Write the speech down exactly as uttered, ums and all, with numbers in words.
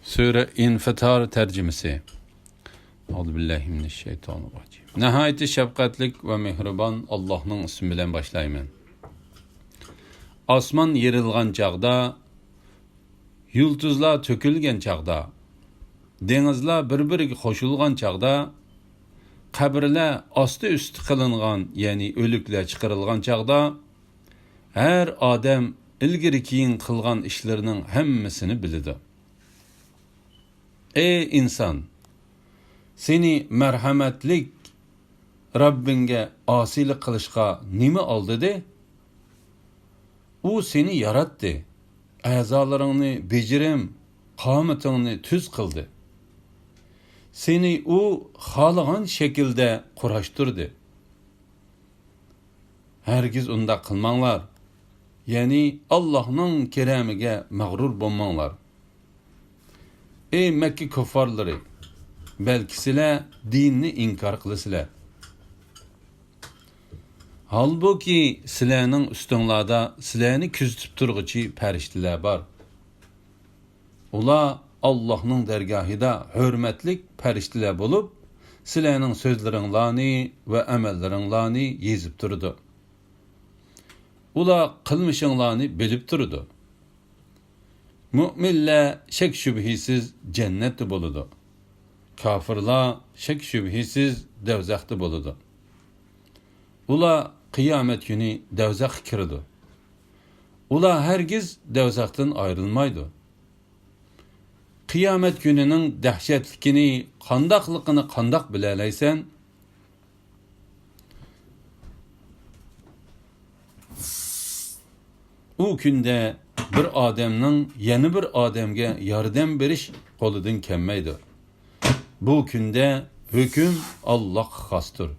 سۈرە ئىنفىتار تەرجىمىسى. ئەئۇزۇ بىللاھى مىنەششەيتانىر راجىم. ناھايىتى شەپقەتلىك ۋە مېھرىبان ئاللاھنىڭ ئىسمى بىلەن باشلايمەن. ئاسمان يېرىلغان چاغدا، يۇلتۇزلار تۆكۈلگەن چاغدا، دېڭىزلار بىر-بىرىگە قوشۇلغان چاغدا، قەبرىلەر ئاستى-ئۈستى قىلىنغان، يەنى ئۆلۈكلەر چىقىرىلغان چاغدا، ھەر ئادەم ئىلگىرى-كېيىن قىلغان ئىشلىرىنىڭ ھەممىسىنى بىلىدۇ. ئەي ئىنسان! سېنى مەرھەمەتلىك رەببىڭگە ئاسىيلىق قىلىشقا نېمە ئالدىدى؟ ئۇ سېنى ياراتتى، ئەزالىرىڭنى بېجىرىم، قامىتىڭنى تۈز قىلدى. سېنى ئۇ خالىغان شەكىلدە قۇراشتۇردى. ھەرگىز ئۇنداق قىلماڭلار، يەنى ئاللاھنىڭ كېرەمىگە مەغرۇر بولماڭلار. ئەي مەككە كۇففارلىرى! بەلكى سىلەر دىننى ئىنكار قىلىسىلەر. ھالبۇكى، سىلەرنىڭ ئۈستۈڭلاردا سىلەرنى كۆزىتىپ تۇرغۇچى پەرىشتىلەر بار. ئۇلار ئاللاھنىڭ دەرگاھىدا ھۆرمەتلىك پەرىشتىلەر بولۇپ، سىلەرنىڭ سۆزلىرىڭلارنى ۋە ئەمەللىرىڭلارنى يېزىپ تۇرىدۇ. ئۇلار قىلمىشىڭلارنى بىلىپ تۇرىدۇ. مۆمىنلەر شەك-شۈبھىسىز جەننەتتە بولىدۇ. كاپىرلار شەك-شۈبھىسىز دەۋزەختە بولىدۇ. ئۇلار قىيامەت كۈنى دەۋزەخكە كىرىدۇ. ئۇلار ھەرگىز دەۋزەختىن ئايرىلمايدۇ. قىيامەت كۈنىنىڭ دەھشەتلىكىنى، قانداقلىقىنى قانداق بىلەلەيسەن؟ ئۇ كۈندە بىر ئادەمنىڭ يەنە بىر ئادەمگە ياردەم بېرىش قولىدىن كەلمەيدۇ. بۇ كۈندە ھۆكۈم ئاللاھقا خاستۇر.